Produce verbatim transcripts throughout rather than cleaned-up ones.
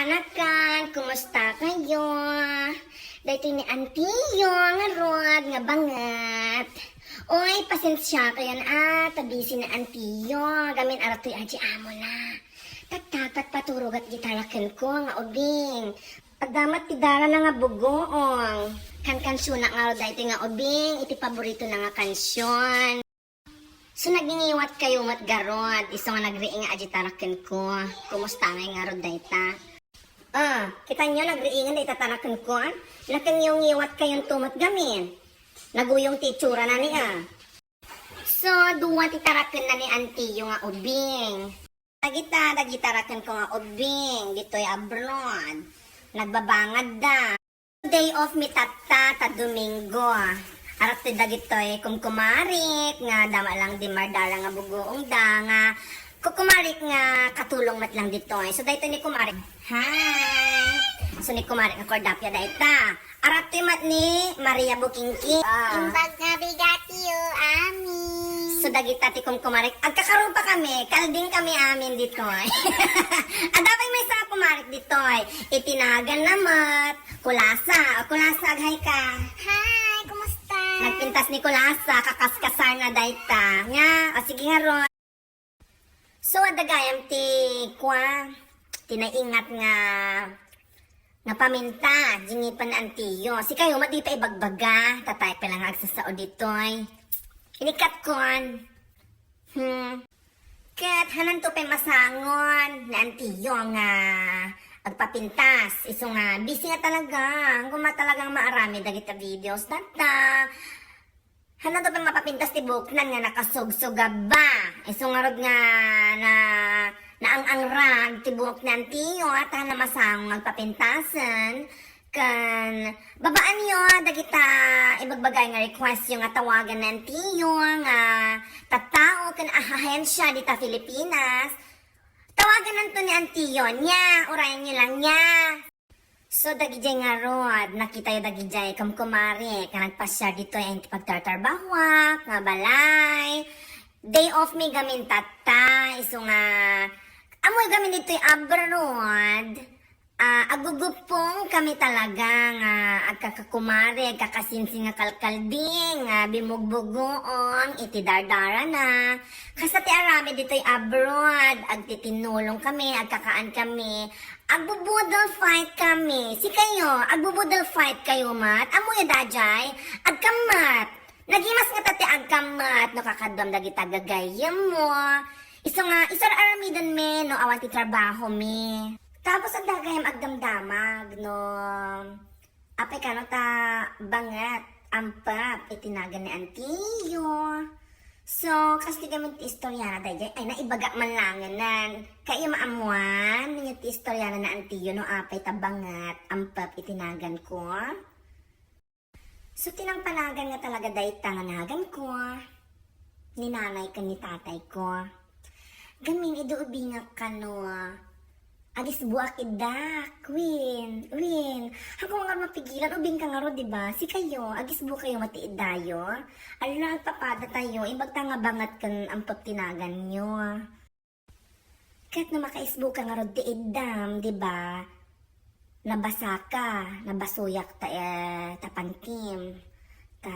Nakan, kumusta kayo? Daytoy ni Antiyo nga rod nga banget. Oy, pasensiakayon a, ta busy ni Antiyo. Gamin aratoy aji amo na. Tattagpat paturugat gitara kenko nga ubing. Adda met ti darana nga bugoong. Kankansiona ngarud daytoy nga ubing, iti paborito na nga kansion. So, nagingiwat kayo met garud, isu nga nagriing nga aji tarakenko. Kumusta ngay ngarud dayta? Ah, kitanyo, nagriingan dayta tarakenko, ah? Nakingiwngiwat kayon to met gamin. Naguyong ti itsura na ni, ah. So, dua ti taraken na ni Antiyo nga ubing. Dagita, dagita raken ko nga ubing, ditoy abroad. Nagbabangad da. Day off mi tatta, ta Domingo. Arat ti dagitoy kumkumarik, nga dama lang di mardara nga bugoong da, nga kukumarik nga katulong met lang ditoy. So, daytoy ni kumarik. Hi! So, ni kumarik nga kordapia dayta. Arat ti met ni Maria Bukingking. Ah. Imbag nga bigat iyo, amin. So, dagita ti kumkumarik. Agkakarupa kami, kalding kami amin ditoy. Adda pay maysa nga kumarik ditoy. Itinagan na met. Kulasa. O, Kulasa, aghay ka. Hi, kumusta? Nagpintas ni Kulasa, kakaskasar na dayta. Nga, o sige nga ron. So, adda gayam ti kua, ti naingat nga, nga paminta, di ngipen ni Antiyo. Sikayo, madi pa ibagbaga, tatay pa lang agsasao ditoy. Inikkat kon. Hmm. Ket, hanan to pay masangon, ni Antiyo nga agpapintas. Isu nga, busy nga talaga. Ang kuma talagang maaramid dagita videos. Tatta, Hanato pay mapapintas ti buoknan nga nakasugsuga ba? Isu ngarud nga na, naang-angrag ti buok ni Antiyo, at hana masango nga agpapintasen. Ken, babaanyo dagita ibagbagay nga requestyo nga tawagan ni Antiyo nga tattao ken ahahensya dita Filipinas. Tawagananto ni Antiyo, nia, urayenyo lang, nia. So, dagidiay ngarud, nakitayo dagidiay kumkumare, nga nagpasiar ditoy iti pagtartarbahuak, nga balay. Day off mi gamin tatta, isu nga, amoy gamin ditoy abroad, ah, agugupong kami talaga nga agkakakumare, agkakasinsin nga kalkalding, nga bimugbugoong iti dardarana. Kasta ti aramid ditoy abroad, agtitinulong kami, agkakaan kami, Agbo-boodle fight kami. Sikayo, agbo-boodle fight kayo met? Ammoyo daydiay? Agkammet. Nagimas ngata ti agkammet no kakaduam dagita gagayyemmo. Isu nga, isu ar-aramidenmi no awan ti trabahomi. Tapos adda gayam agdamdamag no Apay kano ta banget, ampep iti nagan ni Antiyo. So, kas ti gamin ti istoriana daydiay, ay, naibaga man langen nan. Kayat maammuan, ngunyan ti istoriana ni Antiyo no apay ta banget, ampep iti naganko. So, ti nangpanagan nga talaga dayta nga naganko. Ni nanay ken ni tatayko. Gamin idi ubingak kano, agisbuak iddak. Win, win. Haanko ngarud mapigilan, ubingka ngarud, di ba? Sikayo, agisbukayo met ti iddayo. Ala, agpapadatayo, imbag ta nga banget ken ampep ti naganyo. Ket no makaisbuka ngarud ti iddam, di ba? Nabasaka, nabasuyak ta, eh, ta pantim. Ta,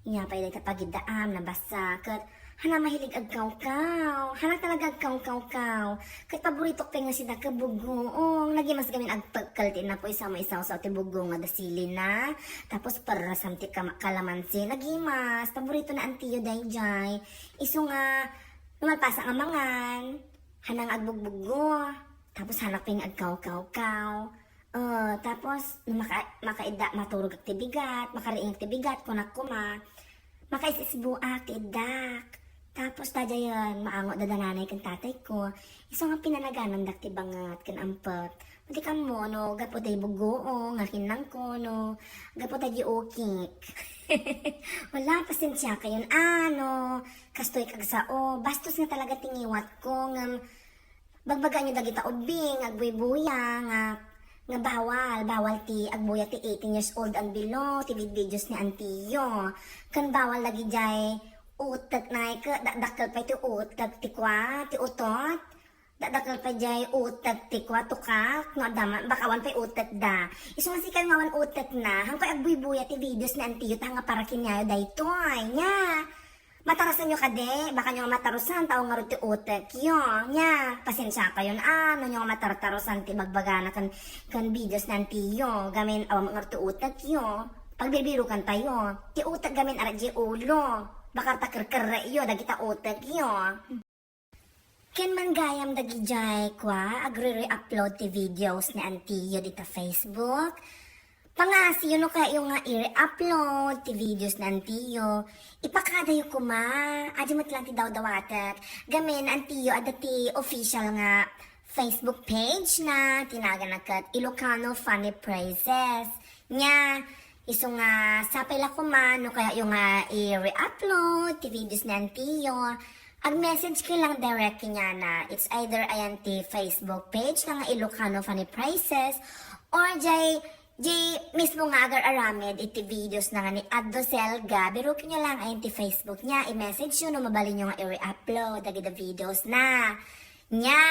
nia pay dayta pagiddaam, nabasa. Ket, hana mahilig agkawkaw. Hana talaga agkawkawkaw. Ket paboritok pay nga sida ket bugoong. Nagimas gamin agpekkel ti innapo, isawsawmo ti bugoong nga dasilina. Tapos, perrasam ti kama-, kalamansi. Nagimas. Paborito ni Antiyo daydiay. Isu nga, no malpasak nga mangan, hana nga agbugbugo. Tapos hana pay nga agkawkawkaw. Eh, tapos, no maka-, makaidda, maturogak ti bigat, makariingak ti bigat, kunak koma, makaisisbuak ti iddak. Tapos, daydiayen, maangot da nanay ken tatayko. Isu nga pinanaganandak ti banget ken ampep. Madi kammo, no, gapu tay bugoong, nga kinnangko, no, gapu tay ukik. Wala, pasensiakayon, ano, kastoy kagsao. Bastos nga talaga ti ngiwatko, ngem, Bagbagaanyo dagita ubing nga agbuybuya nga, nga bawal, bawal ti agbuya ti eighteen years old and below, ti bidbidios ni Antiyo. Ken bawal dagidiay utek, nay, ket dakdakkel pay ti utek, ti kua, ti utot. Dadakel pay jay utek ti kua, tukak, no adda man, baka awan pay utek da. Isu nga sika nga awan utek na, hangkoy agbuybuya ti videos ni Antiyo, ta nga para kaniayo daytoy, nya. Matarasanyo kadi, baka nyo nga matarusan, tao ngarud ti utekyo, nya. Pasensiakayon, a, no nyo nga matartarusan ti bagbagana ken, ken videos ni Antiyo, gamin awan ngarud ti utekyo. Pagbibirukantayo, ti utek gamin ara jay ulo, baka ta kerkerreyo, dagita utekyo. Ken man gayam dagijay kua, agre-re-upload ti videos ni Antiyo dita Facebook. Pangasiyo no kayatyo nga i-re-upload ti videos ni Antiyo. Ipakadayo koma, adi met lang ti dawdawatek. Gamin, Antiyo, adda ti official nga Facebook page na, ti naganna ket Ilocano Funny Phrases. Nya, isu nga, sapay la koma, no kayatyo nga i-re-upload ti videos ni Antiyo. Ag-message kayo lang direct kaniana. It's either ayan ti Facebook page na nga Ilocano Funny Phrases or jay, jay mismo nga agar-aramid iti videos na nga ni Addo Selga. Birukenyo lang ayan ti Facebook niya. I-message yo no mabalinyo nga i-re-upload dagiti videos na. Nya.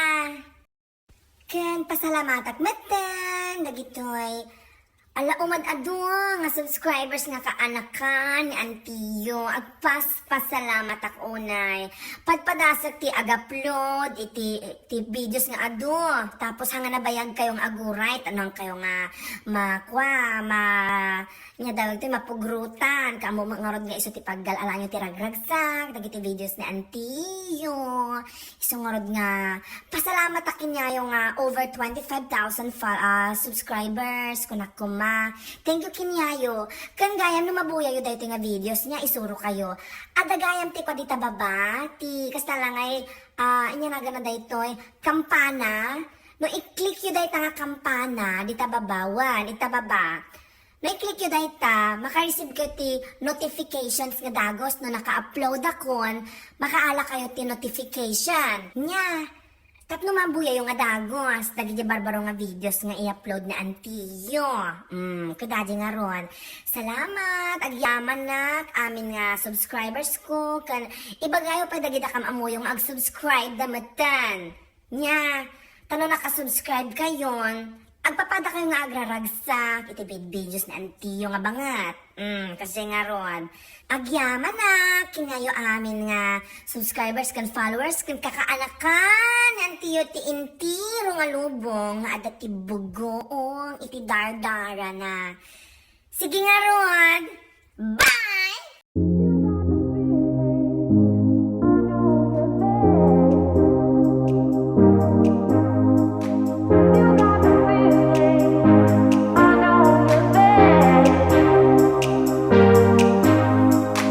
Ken pasalamatak metten dagitoy ala umad adu nga subscribers nga kaanakan ni Antiyo. Agpas-, pasalamatak unay. Padpadasek ti agupload iti, ti videos nga adu. Tapos, hanga nabayag kayo nga aguray, tanong kayo nga makua, ma-, Nya dagitoy mapugrutan, kaammo met ngarud nga isu ti paggal-alaanyo ti ragragsak dagiti videos ni Antiyo. Isu ngarud nga, pasalamat a kaniayo nga over twenty-five thousand fol-, ah, subscribers, kunak koma. Thank you kaniayo. Ken gayam no mabuyayo daytoy nga videos nya, isurokayo. Adda gayam ti kua dita baba, ti kasta la ngay, ah, inyanaganna daytoy, kampana. No i-click yo dayta nga kampana, dita baba, wen, ita baba. No i-click yo dayta, maka-receive kayo ti notifications nga dagos no naka-upload akon, makaala kayo ti notification. Nya, tapno mabuyayo nga dagos, dagiti barbaro nga videos nga i-upload ni Antiyo. Mm, kadadi ngarud. Salamat, agyamanak, amin nga subscribers ko, ken ibagayo pay dagita kam-ammoyo nga ag-subscribe da metten. Nya, ta no nakasubscribe kayon, agpapada kayo nga agraragsak iti vid-, videos ni Antiyo nga bangat. Mm, kasi ngarud, agyamanak, kaniayo amin nga subscribers ken followers ken kakaanakan ni Antiyo ti entero nga lubong nga adda ti bugoong iti dardarana. Sige ngarud, bye!